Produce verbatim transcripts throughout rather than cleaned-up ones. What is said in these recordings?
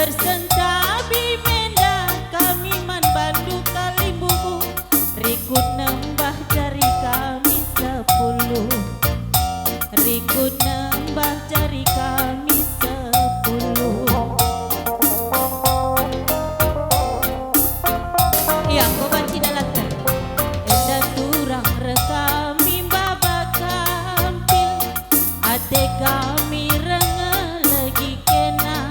Ersentabi menda kami man bandu kalimbubu, rikut nembah jari kami sepuluh. Rikut nembah jari kami sepuluh. Ia, enggo banci dalanken. Enda turang reh kami maba kampil, ate kami reh ngelegi kena.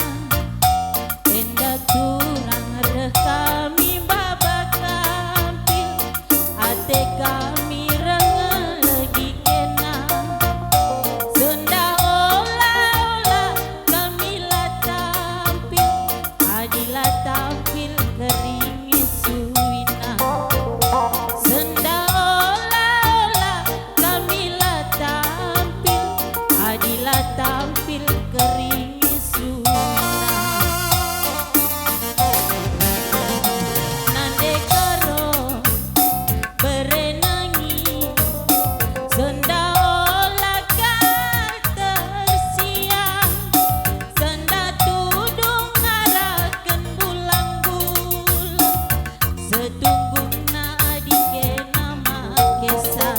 Enda turang reh kami maba kampil, ate kami reh ngelegi kena. Sendah ola-ola kami la tampil, adi la tampil kering isuina. Sendah ola-ola kami la tampil, adi la tampil kering isuina. Nande karo bere nangi, sendah ola kal tersiang, sendah tudung ngaraken bulang-bulang. Setunggungna adi kena makesa,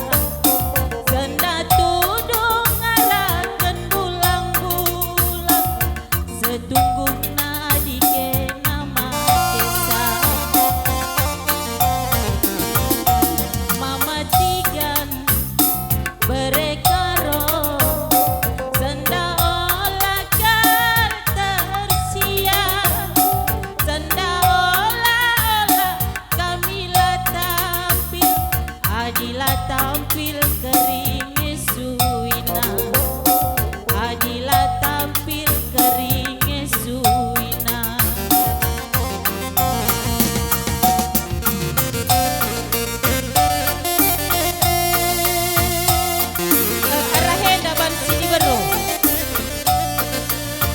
sendah tudung ngaraken bulang-bulang. Setunggungna adi kena makesa, Mama Tigan bere karo, sendah ola kal tersiang, sendah ola-ola kami la tampil, adi la tampil kering isuina, adi la tampil kering isuina. Eh, arah enda banci diberu.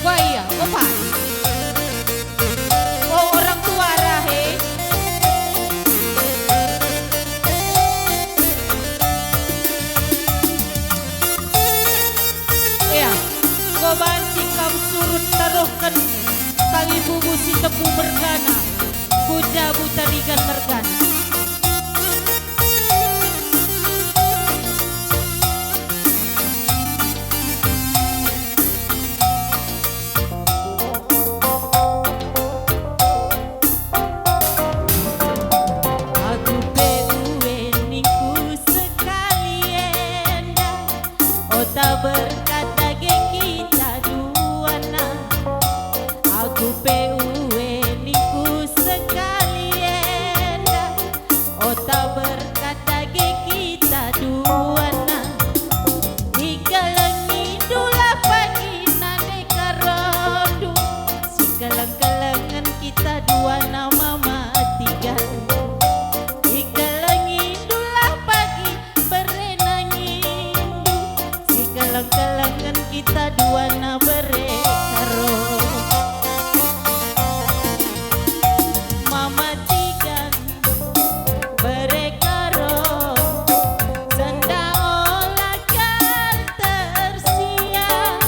Wah, ia, opat. Oh, orang tua arah, eh. Ia, enggo banci kam surut taruhken kalimbubu si tepu mergana, ku jabu Tarigan mergana. Aku pe ue ningku sekali enda, ota berkat dage kita duana. Aku pe ue ningku sekali enda, ota berkat dage kita duana. Ikelengindulah pagi nande karondu, sikeleng-kelengen kita duana Mama Tigan. Ikelengindulah pagi bere nangindu, sikeleng-kelengen kita duana bere karo. Mama Tigan bere karo, sendah ola kal tersiang.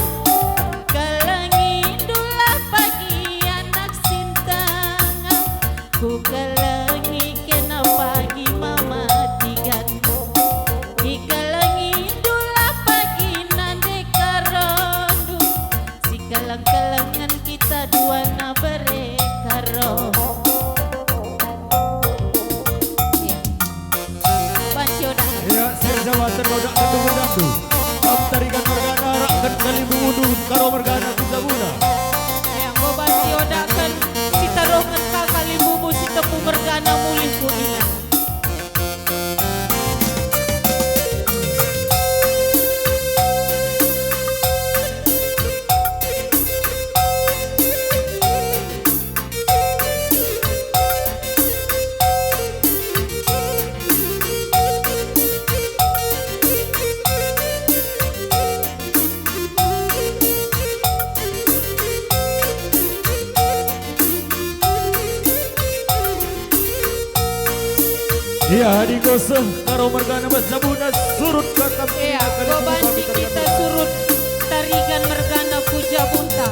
Kelengindulah pagi anak sintanga, kukelengi kena pagi Mama Tigan. Ikelengindulah pagi nande karondu, sikeleng-kelengen kita duana bere karo. Iya. Banci oda. Iya, siap Jawa tergoda kedua dandu. Kam Tarigan mergana, arahken kalimbubundu, Karo mergana, ku jabuna. Iya, enggo banci odaken si taruhken ka kalimbubu si tepu mergana mulih ku ingan. Ia, adi enggo seh Karo mergana bas jabuna, surut ka kam. Ia, enggo banci kita surut Tarigan mergana ku jabunta.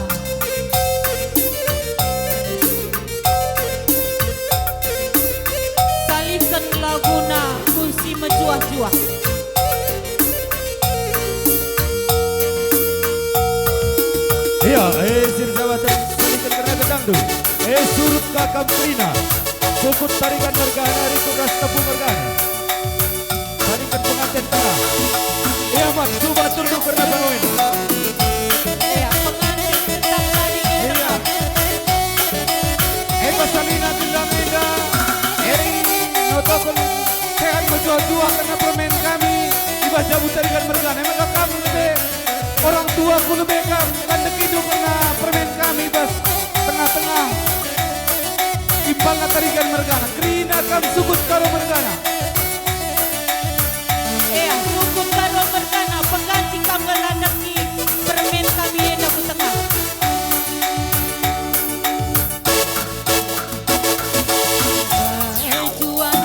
Duh, eh, surut ka kam kerina. Sukut Tarigan mergana, rikut ras Tepu mergana. Tarigan penganten tengah. Ia, Mat, coba tunduk kerna bangun. Ia, penganten tetap tarigan. Ia. Eh, pasalina gendang enda. Eh, notoken sehat mejuah-juah kerna permen kami. Ibas jabu Tarigan mergana. Maka kam lebe. Orang tua ku lebe kam, landekindu kerna permen kami bas tengah-tengah. Impalna Tarigan mergana, kerina kam sukut Karo mergana. Ea, sukut Karo mergana, pengganti kam ngelandeki permen kami enda ku tengah. Juang-juang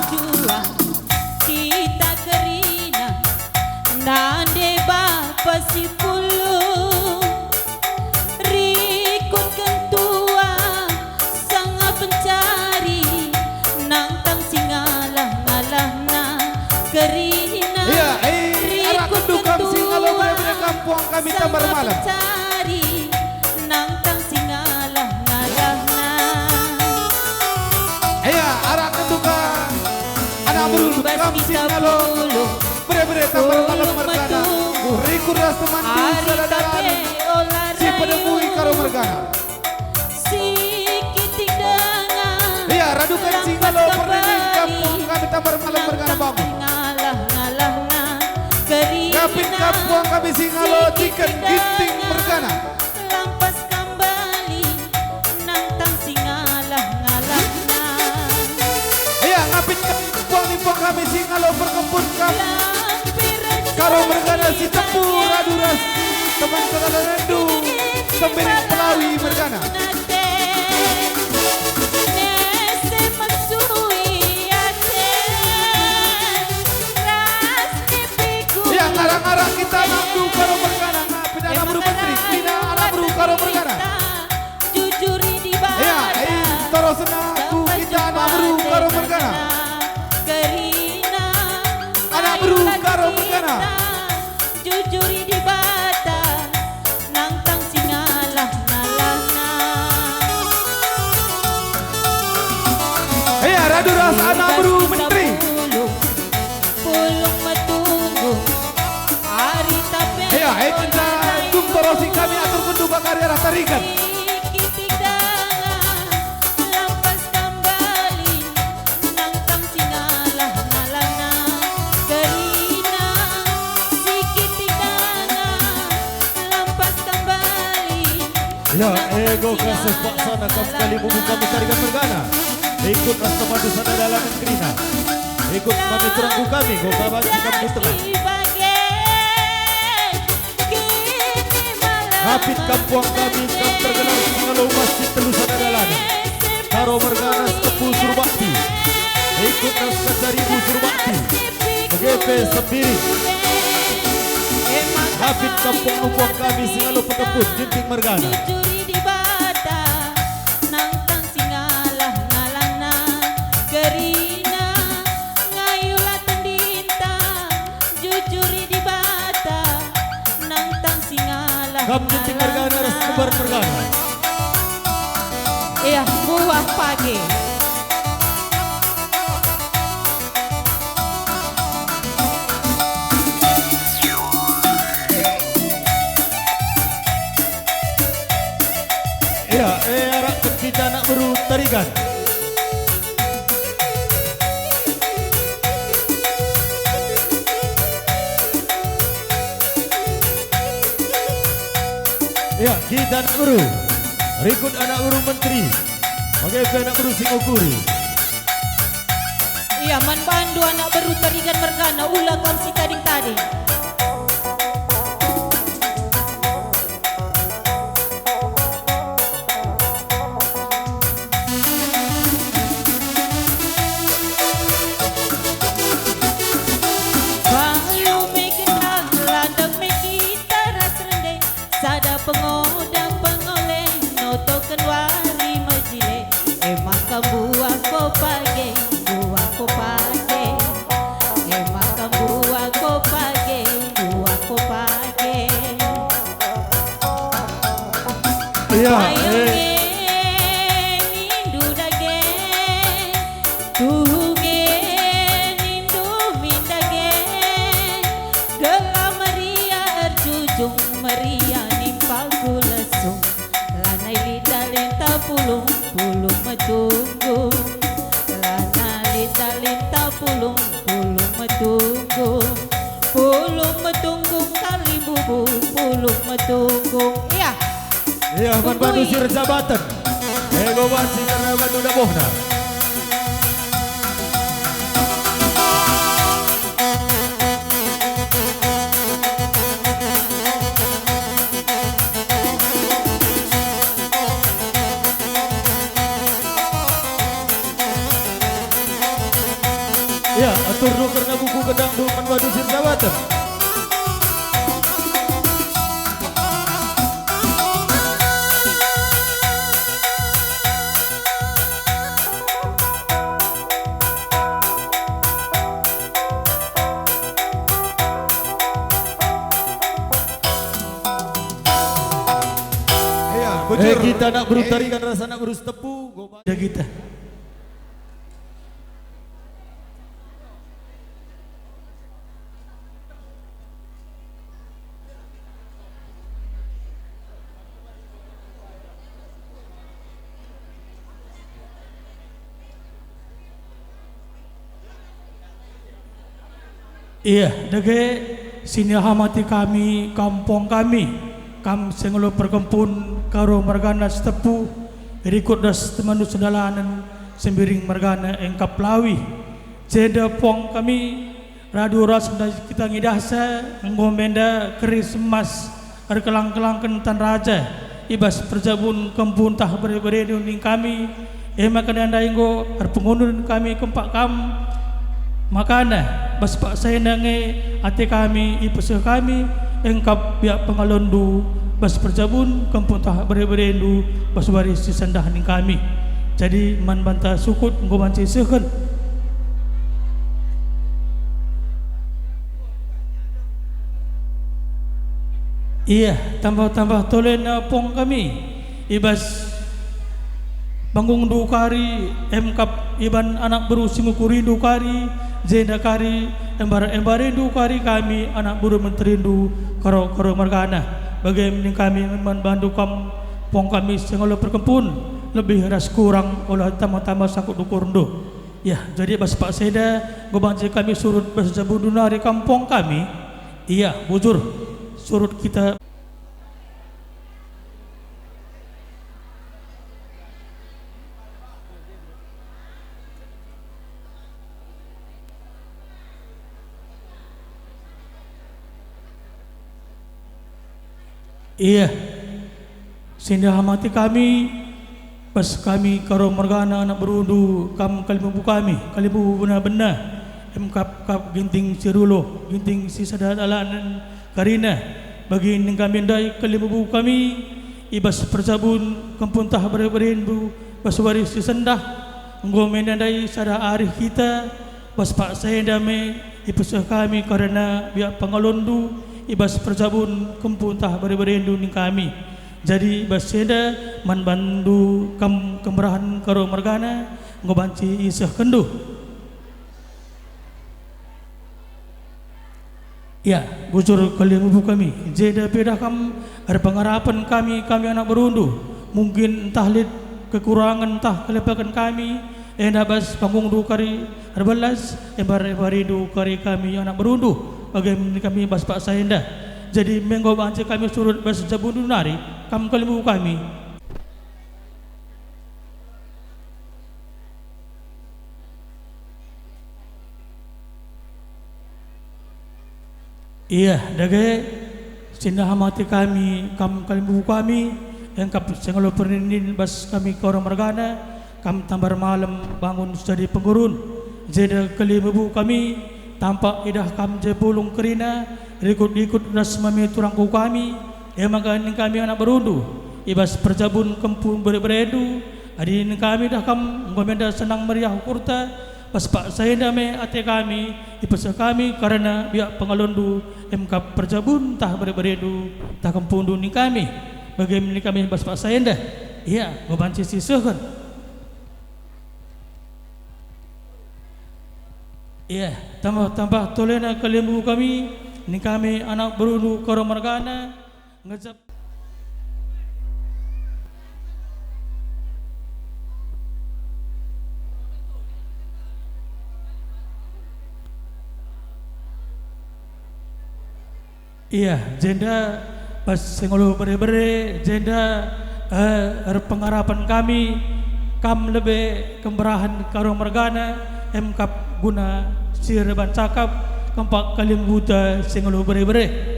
kita kerina, nande bapa si pulung, rikutken tua sanga pencari, nangtang si ngalah-ngalahna kerina. Ia, eh, arah rikutken kendukam si ngalo tua bere-bere kampung kami sanga Tambar Malem. Pencari, nangtang si ngalah-ngalahna. Ia, arah kenduka anak beru kam si ngalo bere-bere Tambar Malem mergana. Rikut ras teman sada dalan si pedemui Karo mergana. Ia, raduken si ngalo pernenin kampung kami Tambar Malem mergana bangun. Ngapit kampung kami si ngalo ciken Ginting mergana. Lampas kembali nangtang si ngalah-ngalahna. Ia, ngapit kampung ni kami si ngalo perkempun kam. Karo mergana si Tepu radu ras teman kedalanandu, Sembiring Pelawi mergana. Ia, ngarang-ngarang kita nangdu Karo mergana, ngapit anak beru menteri, kerina anak beru Karo mergana. Ia, eh, terus senang ku kita anak beru Karo mergana. Anak beru Karo mergana. Jujuri Dibata, nangtang si ngalah-ngalahna. Ia, radu ras anak beru menteri. Pulung, pulung metunggung, ari tape. Ia, eh, kenca tung torosi kami atur kenduka kari arah Tarigan. Sikit dalan, lampas kembali, nangtang si ngalah-ngalahna kerina. Sikit dalan, lampas kembali. Ya, ego kasih paksana kam kali mumu kami Tarigan mergana. Ikut ras temandu sada dalan kerina. Ikut kami turangku kami, go kaban si kam ku tengah. Ngapit kampung kami, kam terkenal si ngalo emas si telu sada dalan. Karo mergana Tepu Surbakti. Ikut ras kacaribu Surbakti. Bage pe Sembiring. Ngapit kampung nukuang kami si ngalo pekempun Ginting mergana. Jujuri Dibata, nangtang si ngalah-ngalahna kerina, ngayula tendinta. Jujuri Dibata, nangtang si ngalah. Kam Ginting mergana ras Kembar mergana. Ia, buah pagi. Ia, eh, arah kita anak beru Tarigan. Ya, kita anak beru. Rikut anak beru menteri. Bage pe anak beru Singokuri. Ia, man bandu anak beru Tarigan mergana, ula kam si tading-tading. Balu me gendang, landang me kita ras rende, sada pengodang pengole, notoken wari mejile, e maka mbuah ko page, mbuah ko page, e maka mbuah ko page, Pulung, pulung metunggung, lana linta-linta pulung, pulung metunggung, pulung metunggung kalimbubu, pulung metunggung. Iya. Iya, man bandu si erjabaten. Ego banci karna bandu dabuhna. Ya, atur nuker na buku gedang dulu man bandu si erjabaten. Iya, eh, bujur. Kita nak berutarikan rasa nak berus tepu, goba-, ya kita. Iya, dage, si nihamati kami, kam pong kami, kam si ngalo perkempun, Karo mergana Sitepu, rikut ras temanu sedalanen, Sembiring mergana engkap Lawi. Jenda pong kami, radu ras ndai kita ngidahsa, enggo menda keris emas, erkelang-kelangken tan raja, i bas perjabun kempu ntah bere-berendu ning kami, e maka ndai enggo erpengundun kami kempak kam. Makana, bas paksa enda nge ate kami ipeseh kami, engkap biak pengalonndu, bas perjabun kempu ntah bere-berendu, bas wari si sendah ning kami. Jadi, man banta sukut enggo banci isehken. Iya, tambah-tambah tole na pong kami i bas panggungndu kari, emkap iban anak beru si ngukurindu kari, jenda kari embar-embarindu kari kami anak beru menterindu, Karo-Karo mergana. Bage min kami man bandu kam pong kami si ngalo perkempun, lebih ras kurang ola tambah-tambah sangkut ukurndu. Ya, jadi bas paksa enda, enggo banci kami surut bas jabundu nari kam pong kami. Iya, bujur, surut kita. Iya. Si nihamati kami, bas kami Karo mergana anak berundu, kam kalimbubu kami, kalimbubu bena-bena, emkap kap Ginting si Rulo, Ginting si sada dalanen karina, bagi ning kami ndai kalimbubu kami, i bas perjabun kempu ntah bere-berendu, bas wari si sendah, enggo menda ndai sada arih kita, bas paksa enda me ipeseh kami kerna biak pengalonndu i bas perjabun kempu ntah bere-berendu ning kami. Jadi bas enda man bandu kam kemerahen Karo mergana enggo banci isehkenndu. Ya, bujur kalimbubu kami, jenda pe dah kam erpengarapen kami, kami anak berundu. Mungkin ntah lit kekurangen ntah kelepaken kami, enda bas panggungndu kari erbelas, embar-embarindu kari kami anak berundu, bage min kami bas paksa enda. Jadi me enggo banci kami surut bas jabundu nari, kam kalimbubu kami. Iya, dage, si nihamati kami, kam kalimbubu kami, engkap si ngalo perninin bas kami Karo mergana, kam tambar malem bangun jadi pengurun, jenda kalimbubu kami, tampak idah kam je pulung kerina, rikut-ikut ras mami turangku kami, e maka ning kami anak berundu, i bas perjabun kempu bere-berendu, adi ning kami dah kam enggo menda senang meriah ukurta, bas paksa enda me ate kami, ipeseh kami kerna biak pengalonndu, emkap perjabun ntah bere-berendu, ntah kempundu ning kami, bage min kami bas paksa enda. Iya, enggo banci sisehken. Iya, tambah-tambah tolena kalimbubu kami, ning kami anak berundu Karo mergana, ngejap. Ia, jenda bas sengolo bere-bere, jenda, eh, erpengarapen kami, kam lebe kemberahen Karung mergana, emkap guna si erban cakap, kempak kalimbuta sengolo bere-bere.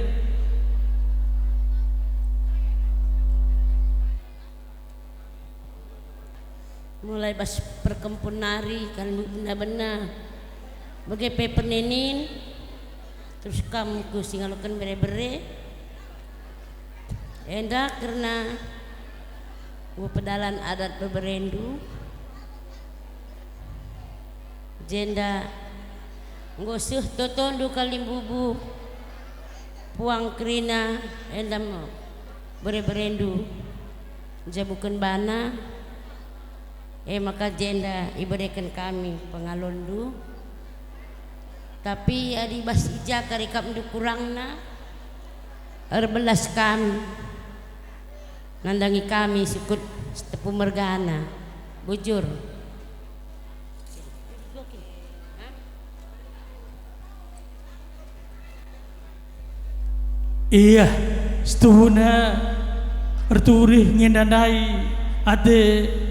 Mulai bas perkempun nari kan bena-bena, bage pe pernenin, terus kam ku si ngaloken bere-bere. Enda kerna enggo pedalan adat beberendu, jenda enggo seh totondu kalimbubu, puang kerina, enda me bere-berendu njabuken bana, e maka jenda ibereken kami pengalonndu. Tapi adi bas i ja kari ikapndu kurangna, erbelas kami, nandangi kami sukut Sitepu mergana. Bujur. Ia, situhuna erturih nge ndai ate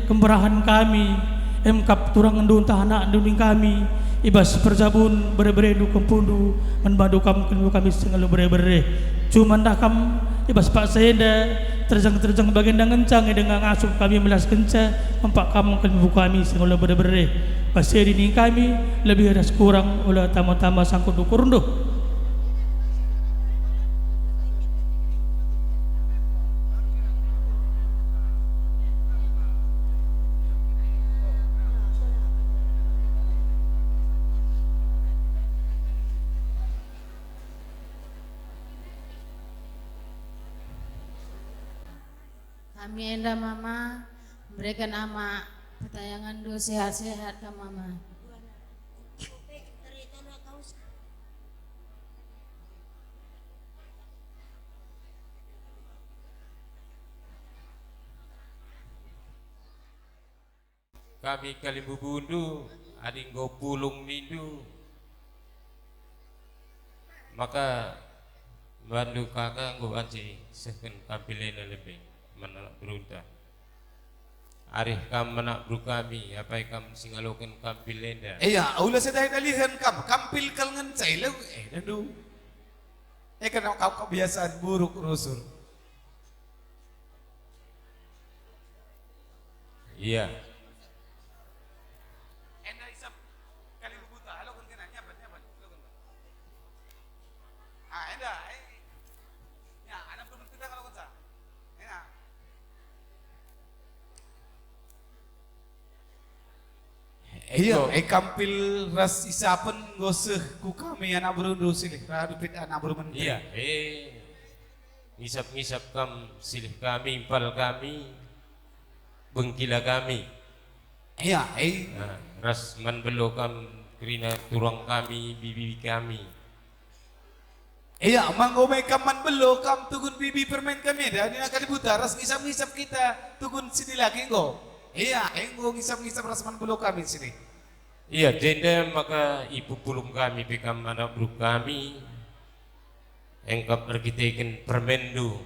kemberahen kami, emkap turangenndu ntah anakndu ning kami, i bas perjabun bere-berendu kempundu, man bandu kam kempu kami sengelo bere-bere. Cuman dah kam i bas paksa enda, terjeng-terjeng bagenda ngenca nge denga ngasup kami melaskenca, empak kam kempu kami sengelo bere-bere. Bas e ning kami, lebih ras kurang, ula tama-tama sangkut ukurndu. Kami enda Mama, mereken Ama pertayangenndu sehat-sehat kam Mama. Kami kalimbubundu, adi enggo pulung nindu, maka bandu kaka enggo banci sehken kampil enda lebe man anak berunta. Arih kam anak beru kami, apai kam si ngaloken kampil enda? Ia, ula sedai dalihen kam, kampil kal ngenca ila, eh, dandu. Eh, kena kau kebiasaan buruk rusur. Iya. Enda isap kali bubuta, halo kun kena, nyabat, nyabat, halo kun. Ah, enda, eh. Ya, ada pun kita kalau kun sa. Enda. Iya, eh, kampil ras isapen enggo seh ku kami anak berundu silih, radu pit anak beru menteri. Iya, eh, ngisap-ngisap kam silih kami, impal kami, bengkila kami. Iya, eh. Nah, ras man belo kam kerina turang kami, bibi kami. Ia, manggo me kam man belo kam tugun bibi permen kami enda, nina kalibuta ras ngisap-ngisap kita tugun sini lagi enggo. Ia, enggo ngisap-ngisap ras man belo kami sini. Ia, jenda maka ipupulung kami pe kam anak beru kami, engkap erkiteken permenndu.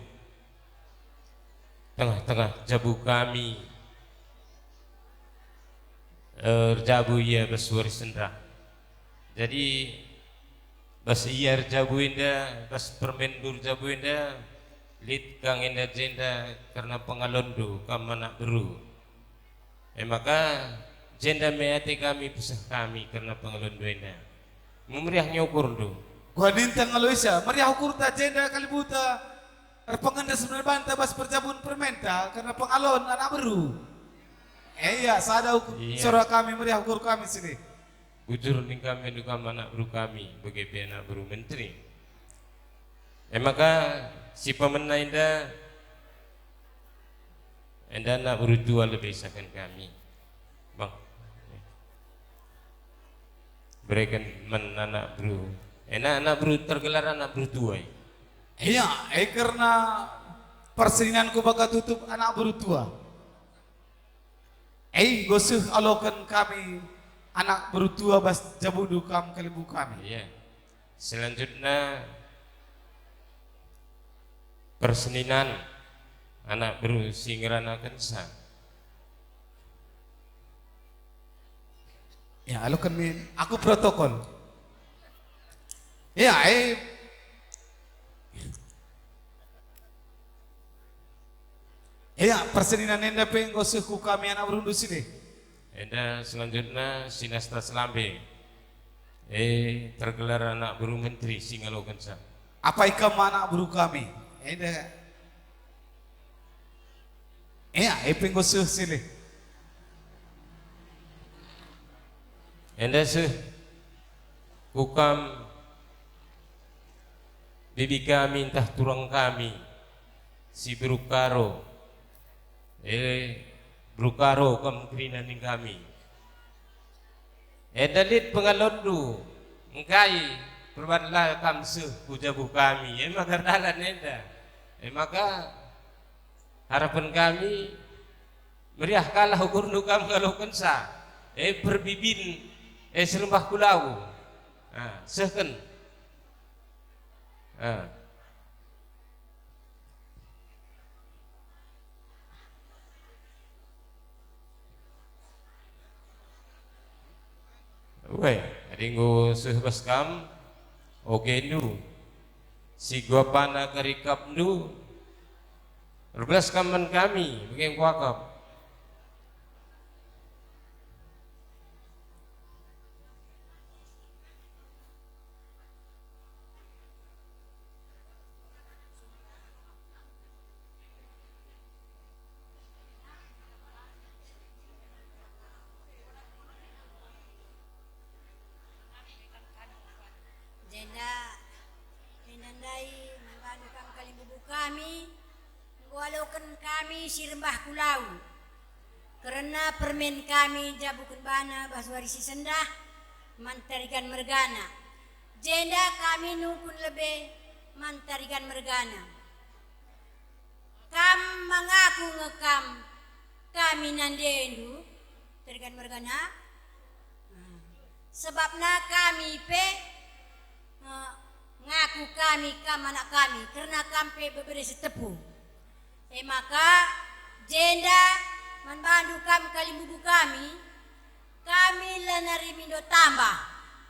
Tengah-tengah jabu kami, eh, erjabu ia bas wari sendah. Jadi, bas ia erjabu enda, bas permenndu erjabu enda, lit kang enda jenda kerna pengalonndu kam anak beru. E maka, jenda me ate kami peseh kami kerna pengalonndu enda. Memeriah nge ukurndu. Gua nintang ngalo isa, meriah ukurta jenda kalibuta. Erpengendes man banta bas perjabun permenta kerna pengalon anak beru. Eh, iya, sada ukur, iya, sora kami meriah ukur kami sini. Bujur ning kami enda kam anak beru kami, bage pe anak beru menteri. E maka, si pemena enda, enda anak beru tua lebe isaken kami. Bang. Bereken man anak beru. Ena anak beru tergelar anak beru tua, eh. Iya, eh, kerna perseninanku baka tutup anak beru tua. Eh, enggo seh aloken kami anak beru tua bas jabundu kam kalimbubu kami. Iya. Selanjutnya, perseninan anak beru si ngeranakenca. Ya, aloken min, aku protokol. Ya, eh. Ya, perseninan enda pe enggo seh ku kami anak berundu sini. Enda selanjutna si nasta selambe. Eh, tergelar anak beru menteri si ngalokenca. Apa ikam anak beru kami? Enda. Ea, e pe enggo seh silih. Enda seh ku kam bibi kami ntah turang kami si beru Karo. Eh, beru Karo kam kerina ning kami. Enda lit pengalonndu, engkai perban la kam seh ku jabu kami, e maka erdalan enda. E maka harapen kami, meriah kalah ukurndu kam ngalokenca, e perbibin, e serembah kulau. Ah, sehken. Ah. Weh, adi enggo seh bas kam, ogendu, si guapana kerikapndu, erbelas kam man kami, bage engkuakap. Jenda, jenda ndai man bandu kam kalimbubu kami, enggo aloken kami si rembah kulau. Kerna permen kami jabuken bana bas wari si sendah man tarigan mergana. Jenda kami nungkun lebe man tarigan mergana. Kam mangaku nge kam kami nandendu, tarigan mergana? Nah, sebabna kami pe, eh, ngaku kami kam anak kami, kerna kam pe bebere si tepu. E maka, jenda man bandu kam kalimbubu kami, kami la nari mindo tambah,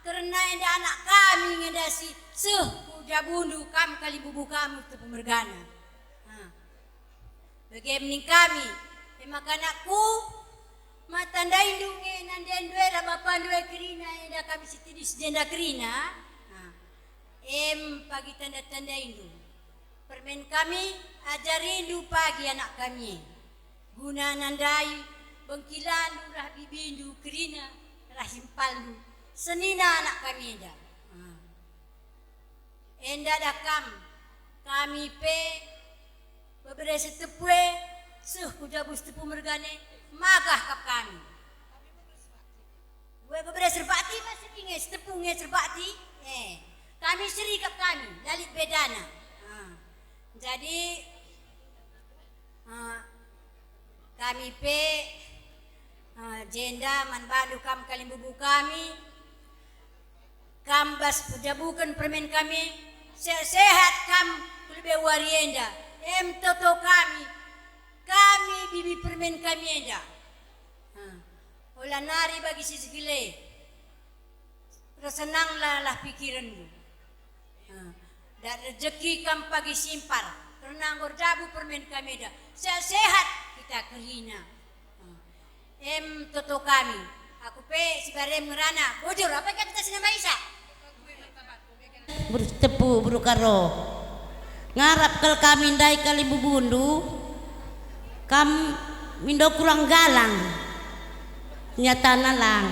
kerna enda anak kami nge enda si seh ku jabundu kam kalimbubu kami tepu mergana. Ha. Bage me ning kami, e maka anakku, mata ndaindu nge nandendu e ras bapandu e kerina, enda kami si tedis jenda kerina. Ha. Em pagi tanda-tandaindu. Permen kami, ajarindu pagi anak kami e. Guna nandai bengkilandu ras bibindu kerina ras impalndu, senina anak kami enda. Ah. Enda da kam, kami pe bebere si tepu e, seh ku jabu si tepu mergana e, magah kap kami. Ue bebere serbakti, masih nge si tepu nge serbakti. Eh, kami seri kap kami, la lit bedana. Ah. Jadi, ah, kami pe, ah, jenda man bandu kam kalimbubu kami, kam bas pejabuken permen kami, sehat-sehat kam ku lebe wari enda, em toto kami, kami bibi permen kami enda. Ah. Ola nari bagi si segele. Ersenanglah lah pikirenndu. Ah, dat rejeki kam pagi simpar, kerna enggo erjabu permen kami enda. Sehat-sehat kita kerina. Ah, em toto kami. Aku pe si barem ngerana. Bujur, apa kata si nambah Isa? Beru Tepu, beru Karo. Ngarap kal kami ndai kalimbubundu, kam mindo kurang galang, nyatana lang.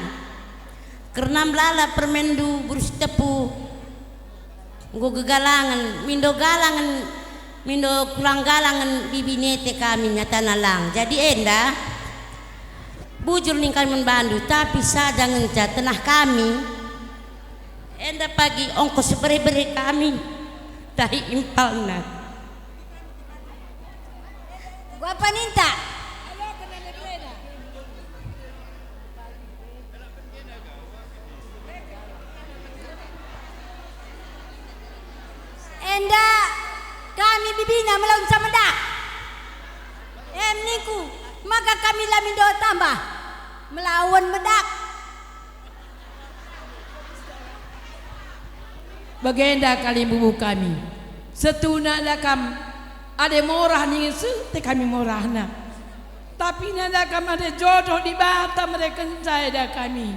Kerna melala permenndu beru Tepu, enggo gegalangen, mindo galangen, mindo kurang galangen bibi nete kami, nyatana lang. Jadi enda, bujur ning kami man bandu, tapi sada ngenca tenah kami. Enda pagi ongkos bere-bere kami tahi impalna. Bapa ninta. Enda kami Dina melawan Samedak. Em ningku, maka kami la mindo tambah melawan Medak. Bagenda kalimbubu kami. Setuna da kam ade morah ningen seh te kami morahna. Tapi nanda kam ade jodoh Dibata mereken saya da kami.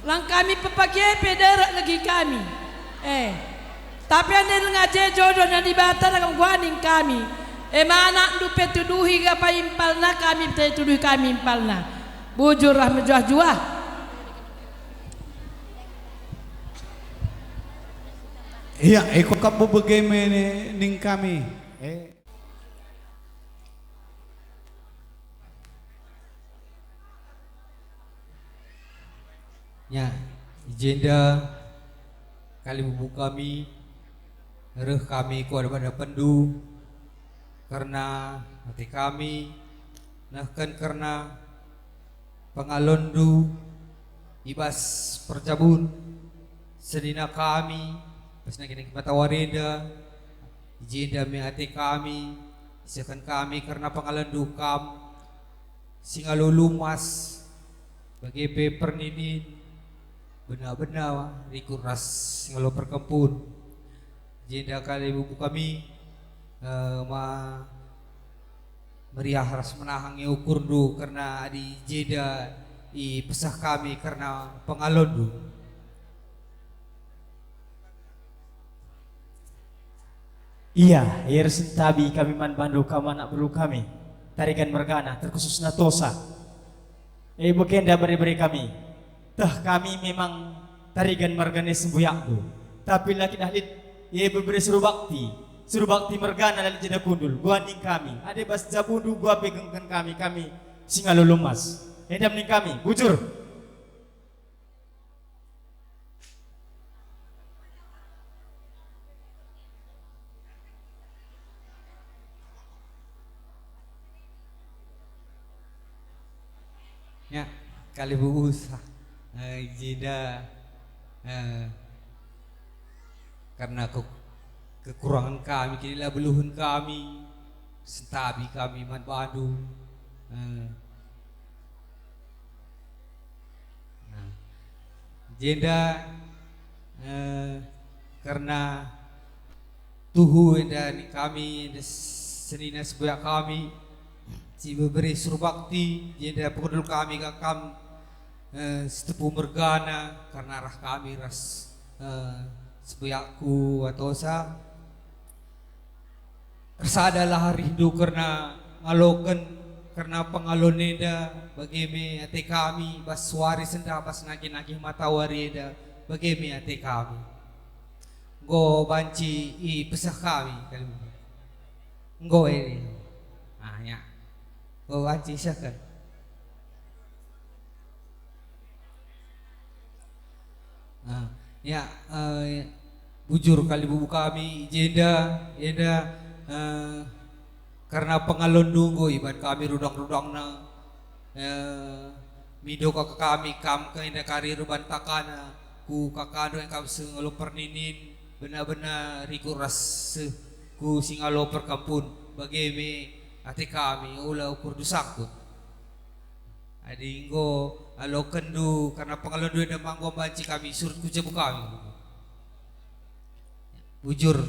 Lang kami pepake pe derek legi kami. Eh. Tapi ande lenga je jodohna Dibata ragam guaning kami. E ma anakndu pe tuduhi apa impalna, kami pe tuduhi kami impalna. Bujur ras mejuah-juah. Ia, iko kap bebege me ning kami. Eh. Nya, i jenda kalimbubu kami, reh kami ku adapan-adapanndu, kerna ate kami nehken kerna pengalonndu i bas perjabun senina kami, bas nangkin-nangkin matawari enda, i jenda me ate kami, isehken kami kerna pengalonndu kam, si ngalo lumas, bage pe perninin, bena-bena rikut ras si ngalo perkempun. Jenda kalimbubu kami, eh, ma meriah ras menahan nge ukurndu kerna adi jenda ipeseh kami kerna pengalonndu. Ia, ia ras sentabi kami man bandu kam anak beru kami, Tarigan mergana, terkhususna Tosa. E, bagenda bere-bere kami. Teh kami memang Tarigan mergana sembuyakndu, tapi la kin lit ia bebere suruh bakti. Suruh bakti mergana la lit jenda kundul, guaning kami. Ade bas jabundu gua pe gengken kami, kami si ngalo lumas. Enda ning kami, bujur. Ya, kalimbubu sa, eh, jenda, eh, karena ke-, kekurangan kami, kini la beluhen kami, sentabi kami man bandu. Eh. Nah, jenda, eh, kerna tuhu enda ning kami, enda senina sembuyak kami, si bebere surbakti, jenda pengedul kami ka kam, eh, sitepu mergana, kerna arah kami ras, eh, sembuyakku atosa. Ersadalah arihndu kerna ngaloken, kerna pengalon enda, bage me ate kami, bas wari sendah, bas nangkih-nangkih matawari enda, bage me ate kami. Enggo banci ipeseh kami, kalimbun. Enggo e. Ah, ya. Enggo banci isehken. Ah, ya, eh, bujur kalimbubu kami i jenda, enda, eh, kerna pengalonndu enggo iban kami rudang-rudangna, eh, mindo ka kami kam ka enda kari ruban takana, ku kakandu engkam seh ngalo perninin, bena-bena rikut ras seh ku si ngalo perkempun, bage me ate kami, ola ukur dusangkut. Adi enggo alokenndu kerna pengalonndu enda ma enggo banci kami surut ku jabu kami. Bujur.